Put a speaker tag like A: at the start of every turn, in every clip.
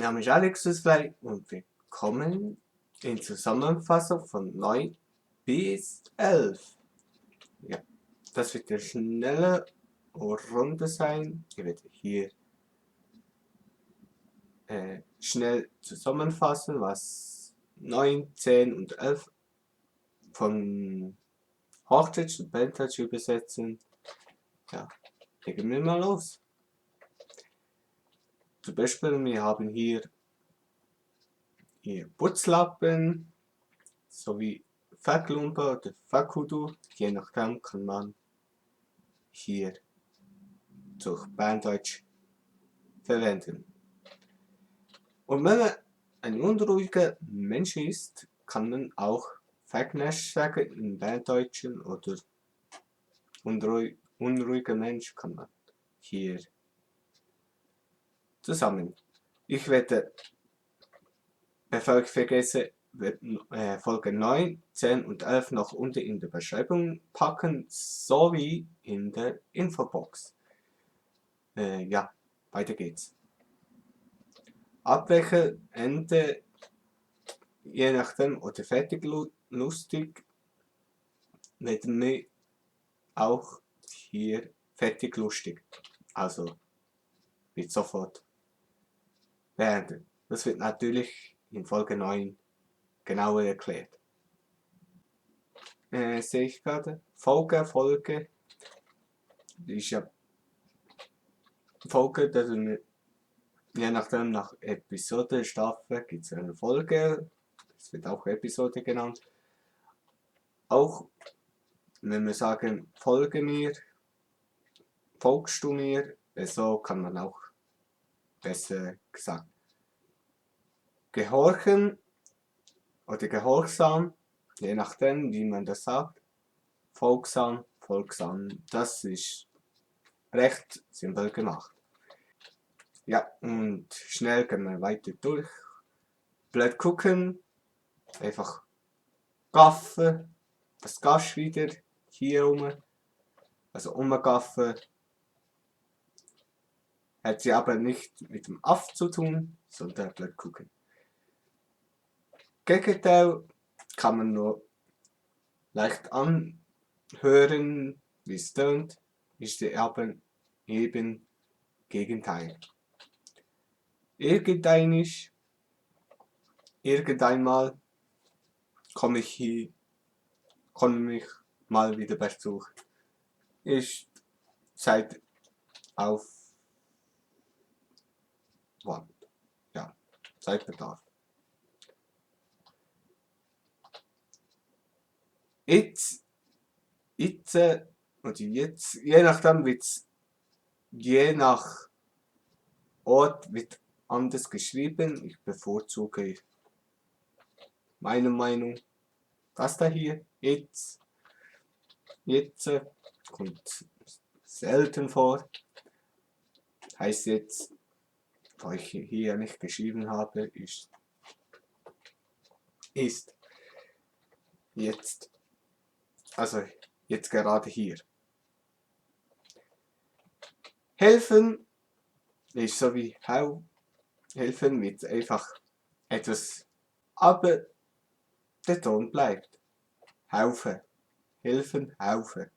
A: Name ist Alex Süßlein und willkommen in Zusammenfassung von 9 bis 11. Ja, das wird eine schnelle Runde sein. Ich werde hier schnell zusammenfassen, was 9, 10 und 11 von Hochdeutsch und Berndeutsch übersetzen. Ja, legen wir mal los. Zum Beispiel, wir haben hier Putzlappen sowie Verklumper oder Verkudu. Je nachdem kann man hier durch Berndeutsch verwenden. Und wenn man ein unruhiger Mensch ist, kann man auch Verknecht sagen im Berndeutschen oder unruhiger Mensch kann man hier zusammen. Ich werde, bevor ich vergesse, Folge 9, 10 und 11 noch unten in der Beschreibung packen, sowie in der Infobox. Ja, weiter geht's. Ab welchem Ende, je nachdem, oder fertig lustig, werden wir auch hier fertig lustig. Also wird sofort beenden. Das wird natürlich in Folge 9 genauer erklärt. Sehe ich gerade. Folge. Ist ja Folge, dass wir, je nachdem nach Episode, Staffel gibt es eine Folge. Es wird auch Episode genannt. Auch wenn wir sagen, folge mir, folgst du mir, so kann man auch besser gesagt gehorchen oder gehorsam, je nachdem wie man das sagt, folgsam, das ist recht simpel gemacht. Ja, und schnell gehen wir weiter durch. Blöd gucken, einfach gaffen, das Gas wieder hier rum, also umgaffen. Hat sie aber nicht mit dem Aff zu tun, sondern blöd gucken. Gegenteil kann man nur leicht anhören, wie es tönt, ist aber eben Gegenteil. Irgendeinmal komme ich mal wieder besuchen. Ist Zeit auf Wand. Ja, Zeitbedarf. Jetzt, oder jetzt, je nachdem wird's, je nach Ort wird anders geschrieben. Ich bevorzuge meine Meinung. Das da hier, jetzt kommt selten vor. Heißt jetzt, weil ich hier nicht geschrieben habe, ist jetzt. Also jetzt gerade hier. Helfen ist so wie helfen mit einfach etwas, aber der Ton bleibt. Helfen, helfen.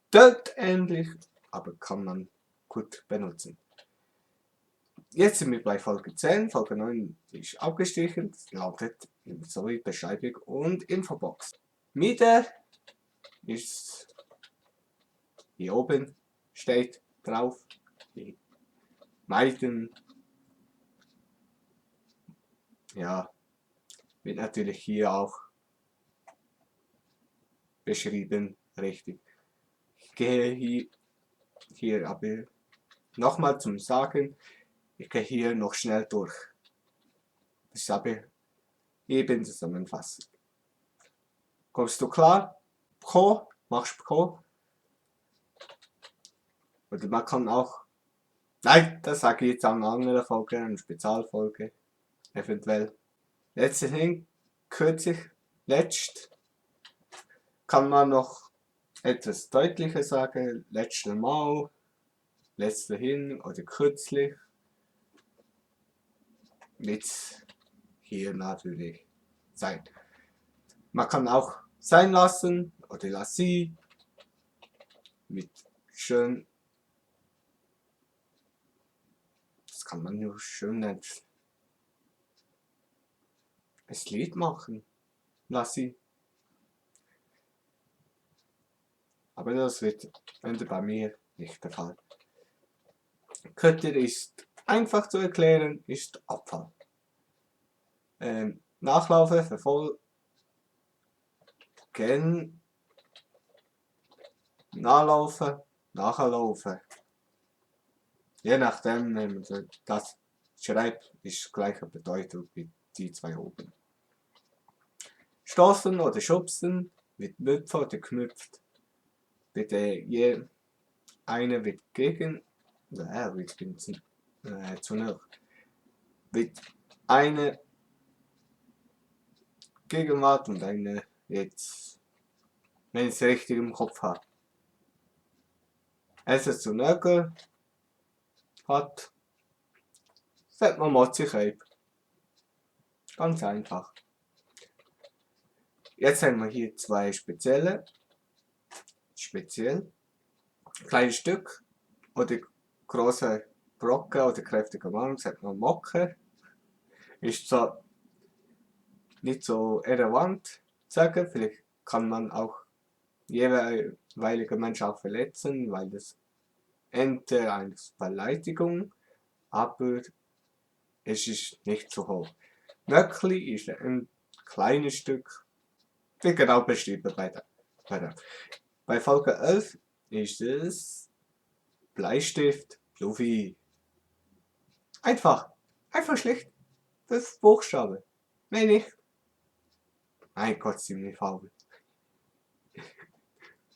A: Dort ähnlich, aber kann man gut benutzen. Jetzt sind wir bei Folge 10, Folge 9 ist abgestrichen, das lautet sowie Beschreibung und Infobox. Miete ist hier oben, steht drauf, die meisten, ja, wird natürlich hier auch beschrieben, richtig. Ich gehe hier aber nochmal zum Sagen, ich gehe hier noch schnell durch. Ich habe eben zusammenfassen. Kommst du klar? Machst du? Oder man kann auch, nein, das sage ich jetzt an einer anderen Folge, eine Spezialfolge, eventuell. Letztendlich, kürzlich, kann man noch etwas deutlicher sagen, letztes Mal, letzterhin oder kürzlich. wird hier natürlich sein. Man kann auch sein lassen oder lassie mit schön, das kann man nur schön nennen, das Lied machen, lassie. Aber das wird bei mir nicht der Fall. Kötter ist einfach zu erklären, ist Abfall. Nachlaufen, verfolgen, nachlaufen, nachlaufen. Je nachdem, wenn man das schreibt, ist gleiche Bedeutung wie die zwei oben. Stoßen oder schubsen wird Müpfer oder knüpft. Bitte je eine wird gegen, ich bin zu nah. Wird eine Gegenwart und eine jetzt, wenn ich es richtig im Kopf habe. Es ist zu Nögel hat, sagt man Motzicheib. Ganz einfach. Jetzt haben wir hier zwei speziell, kleine Stück oder große Brocken oder kräftiger Mann, sagt man Mocke. Ist zwar nicht so relevant zu sagen, vielleicht kann man auch jeweilige Mensch auch verletzen, weil das Ende eine Beleidigung, aber es ist nicht so hoch. Möckli ist ein kleines Stück, wie genau beschrieben bei Folge 11 ist es Bleistift, Fluffy. Einfach schlicht 5 Buchstaben. Mehr nicht. Mein Gott, ziemlich faul.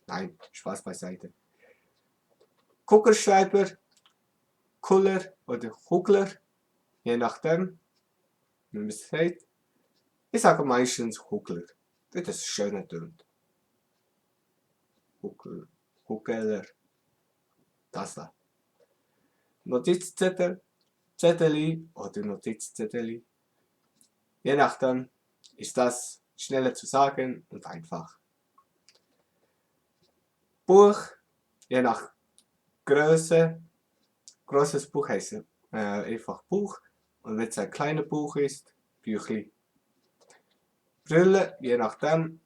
A: Nein, Spaß beiseite. Kugelschreiber, Kuller oder Kugler, je nachdem, wie man es sagt. Ich sage meistens Kugler, weil das schöner tönt. Kugler, das da. Notizzettel, Zetteli oder Notizzetteli. Je nachdem ist das schneller zu sagen und einfach. Buch, je nach Größe. Großes Buch heißt einfach Buch. Und wenn es ein kleines Buch ist, Büchli. Brille, je nachdem.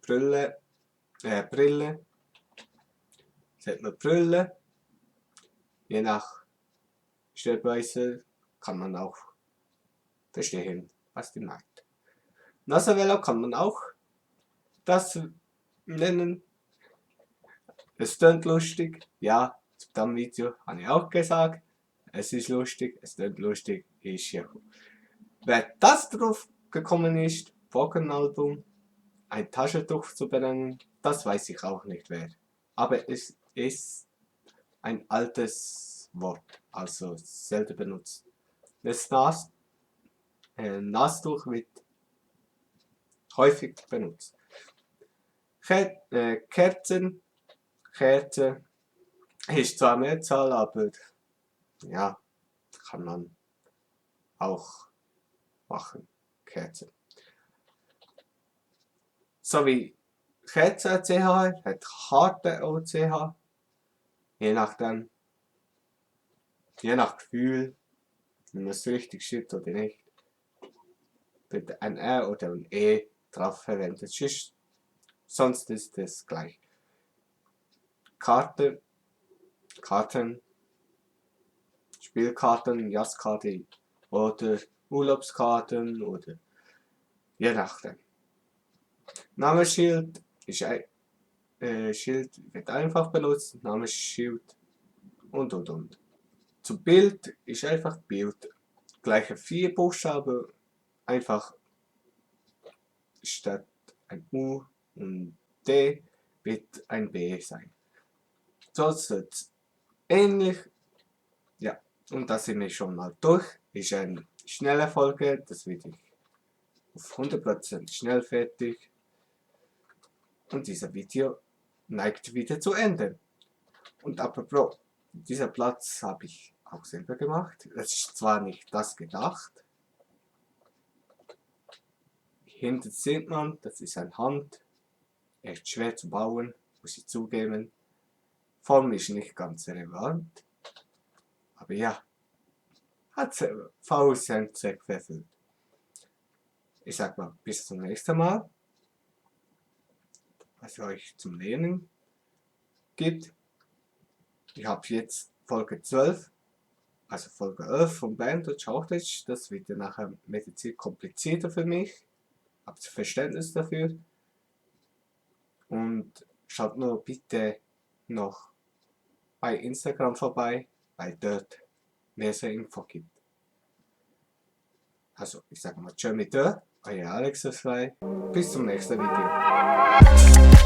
A: Brille, sagt man Brille. Je nach Schreibweise kann man auch verstehen, was die meint. Nassavella kann man auch das nennen. Es klingt lustig, ja, zu dem Video habe ich auch gesagt. Es ist lustig, es klingt lustig, ist ja cool. Wer das drauf gekommen ist, Folgenalbum, ein Taschentuch zu benennen, das weiß ich auch nicht wer. Aber es ist ein altes Wort, also selten benutzt. Das Nastuch wird häufig benutzt. Kerze ist zwar Mehrzahl, aber ja, kann man auch machen. Kerze. So wie Kerze CH hat Karte OCH. Je nachdem, je nach Gefühl, wenn man es richtig schreibt oder nicht, wird ein R oder ein E drauf verwendet. Sonst ist es gleich. Karten, Spielkarten, Jazzkarte oder Urlaubskarten oder je nachdem. Namensschild ist Schild wird einfach benutzt, Namensschild und. Zu Bild ist einfach Bild. Gleiche 4 Buchstaben, einfach statt ein U und D wird ein B sein. Sonst ähnlich, ja, und da sind wir schon mal durch. Ist eine schnelle Folge, das wird ich auf 100% schnell fertig. Und dieser Video neigt wieder zu Ende. Und apropos, dieser Platz habe ich auch selber gemacht. Es ist zwar nicht das gedacht, Hinten sieht man, das ist eine Hand. Echt schwer zu bauen, muss ich zugeben. Form ist nicht ganz relevant. Aber ja, hat faul seinen Zweck erfüllt. Ich sag mal, bis zum nächsten Mal, was euch zum Lernen gibt. Ich habe jetzt Folge 12, also Folge 11 von Berndeutsch Hochdeutsch. Das wird ja nachher Medizin komplizierter für mich. Habt ihr Verständnis dafür? Und schaut nur bitte noch bei Instagram vorbei, weil dort mehr so Info gibt. Also, ich sage mal, tschö mit euer Alex Frei. Bis zum nächsten Video.